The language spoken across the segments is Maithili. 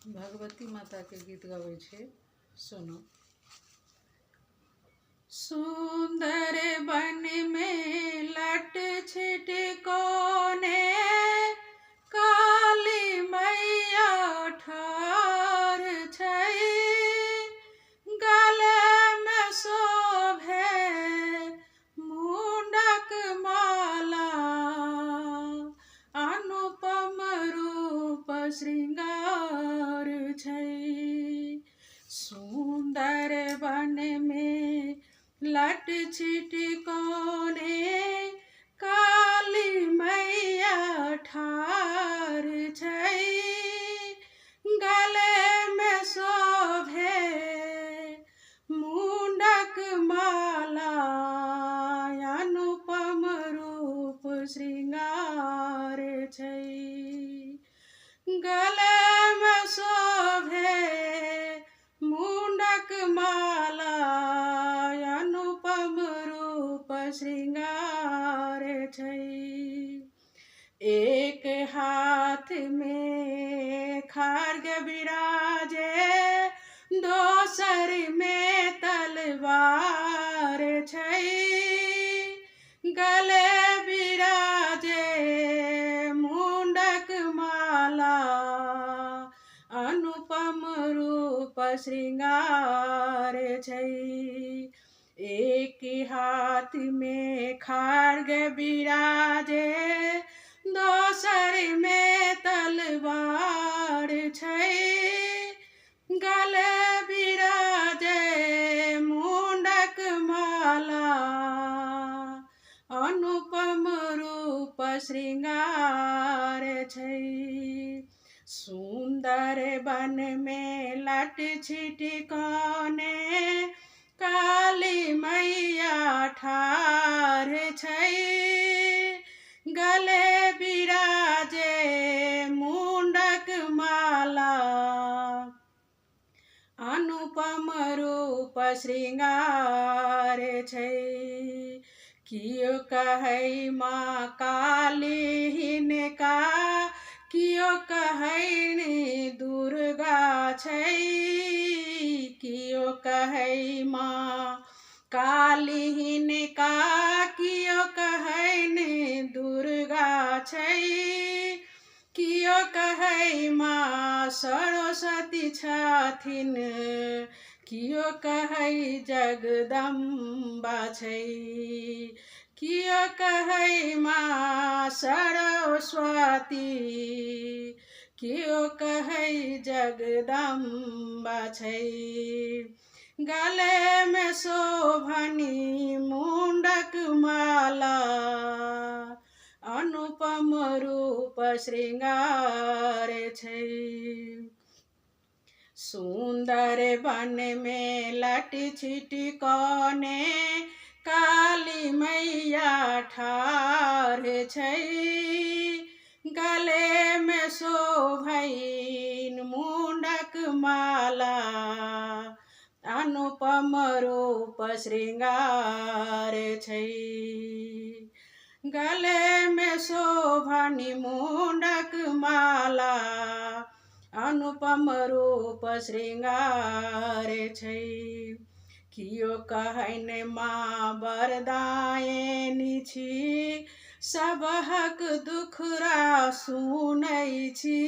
भगवती माताके गीत गबै छी, सुनू। सुन्दर वन में लट छिट कोने काली मैया ठार छै, गले में शोभे मुंडक माला, अनुपम रूप श्रृंगार छै। सुन्दर वन में लट छिट कोने काली मैया ठार छै, गले में शोभे मुंडक माला, अनुपम रूप श्रृंगार छै। गले में शोभे मुंडक माला, अनुपम रूप श्रृंगार छै। एक हाथ में खड्ग विराजे, दोसर में तलवार छै, गले विराजे मुंडक माला, अनुपम रूप श्रृंगार छै। एक हाथ में खड्ग विराजे, दोसर में तलवार छै, गले विराजे मुंडक माला, अनुपम रूप श्रृंगार छै। सुन्दर वन में लट छिट कोने काली मैया ठार छै, गले विराजे मुंडक माला, अनुपम रूप श्रृंगार छै। कियो कहै माँ काली हिनका, कियो कहै दुर्गा छै, कियो कहै माँ काली हिनका, कियो कहै दुर्गा छै, कियो कहै माँ सरस्वती छथिन, कियो कहै जगदम्बा छै, कियो कहै माँ सरस्वती, कियो कहै जगदम्बा छै। गले में शोभनी मुंडक माला, अनुपम रूप श्रृंगार छै। सुन्दर वन में लट छिट कोने काली मैया ठार छै, गले में शोभैन मुंडक माला, अनुपम रूप श्रृंगार छै। गले में शोभनी मुंडक माला, अनुपम रूप श्रृंगार छै। कियो कहैन माँ वरदायनी छी, सबहक दुखरा सुनै छी,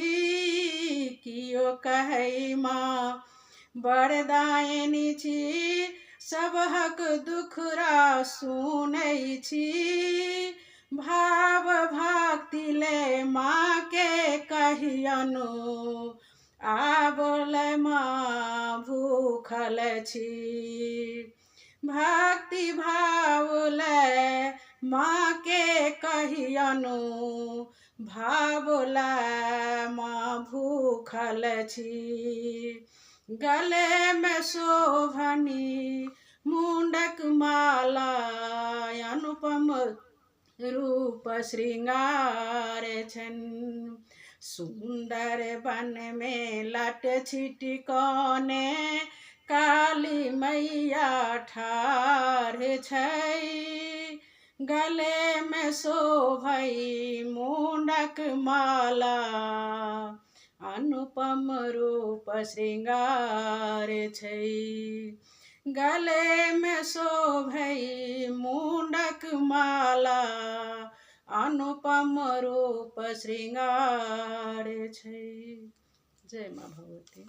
कियो कहै माँ वरदायनी छी, सबहक दुखरा सुनै छी, भाव भक्ति ले माँ के कहियनु, आब ले माँ भूखल छी, भक्ति भाव ले माँ के कहियनु, भाव ले माँ भूखल छी। गले में शोभनी मुंडक माला, अनुपम रूप श्रृंगार छनि। सुन्दर वन में लट छिट कोने काली मैया ठार छै, गले में शोभई मुंडक माला, अनुपम रूप श्रृंगार छै। गलेमे शोभै मुण्डक माला, अनुपम रूप श्रृंगार छै। जय माँ भगवती।